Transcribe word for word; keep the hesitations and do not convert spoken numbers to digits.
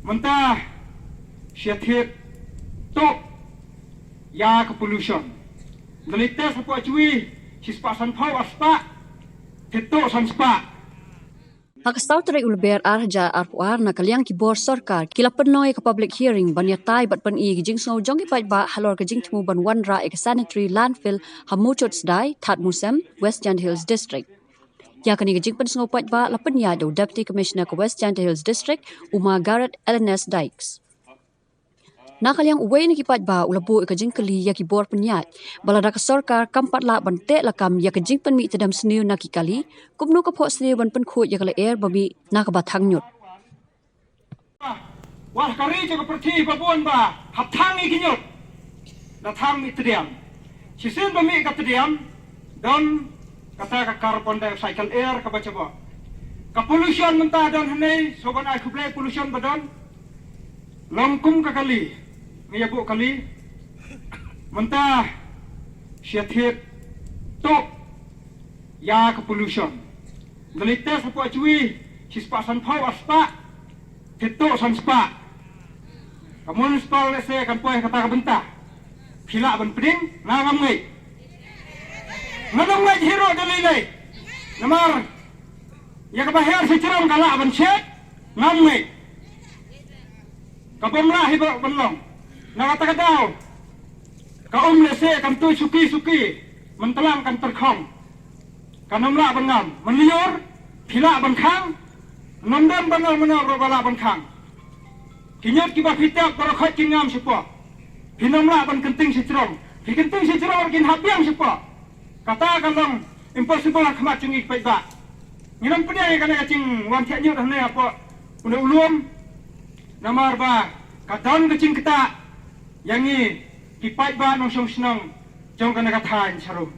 Mynta shi thied tuh ïa ka pollution. Dali test hapoh Jwi, shi spah san phew ar spah, thied tuh san spah. Ha ka saw tarik u Lber ar hajar arphew ar, na ka liang ki bor sorkar ki la pynlong ïa ka public hearing ban ïatai bad pyni ïa ki jingsngew jong ki paidbah halor ka jingthmu ban wanrah ïa ka sanitary landfill ha Muthutsdai, Thadmusem, West Jaintia Hills District. Ïa kane ka jingpynsngew paidbah la pynïaid da u Deputy Commissioner ka West Jaintia Hills District, u Margaret L N S Dykes. Na ka liang uwei na ki paidbah u la buh ïa ka jingkylli ïa ki bor pynïaid ba lada ka sorkar kam pat lah ban teh lakam ïa ka jingpynmih tdem sniew na ki kali, kumno ka phohsniew ban pynkhuid ïa ka lyer ba mih na kaba thang ñiut. Wat ka ri jong ka pyrthei ba bun ba hap thang ïa ki ñiut, da thang mih tdem. Shisien ba mih ka tdem, don kata ka carbon dioxide, ka lyer kaba jaboh. Ka pollution mynta don hangne, sngewbha ai khublei pollution ba don. Long kum ka kali, nga ïa buh kali. Mynta shi thied tuh ïa ka pollution. Dali test hapoh Jwi, shi spah san phew ar spah, thied tuh san spah. Ka municipal lehse kan poi ha kata ka bynta. Phi lah ban pdiang, nga ngam ngeit. Ngam ngeit hi ruh da lei lei. Namar ïa kaba her shi jrong ka lah ban shet, ngam ngeit. Ka bym lah hi ba ban long. Na kata ka daw, ka um lehse kan tu suki suki, myntlang kan tyrkhong. Kan ym lah ban ngam. Mynleit phi lah ban khang, ym don ban ong mynno ruh ba lah ban khang. Ki ñiut kiba phi tep baroh khoit kin ngam shapoh. Phin ym lah ban kynting shi jrong. Phi kynting shi jrong ruh kin hap biang shapoh. Kata ka long impossible ha khmat jong ngi ki paidbah. Ngin ym pdiang ïa kane ka jingwan thiah ñiut hangne hapoh une u lum. Namar ba ka don ka jingktah ïa ngi ki paidbah nongshong shnong jong kane ka thaiñ Sharum.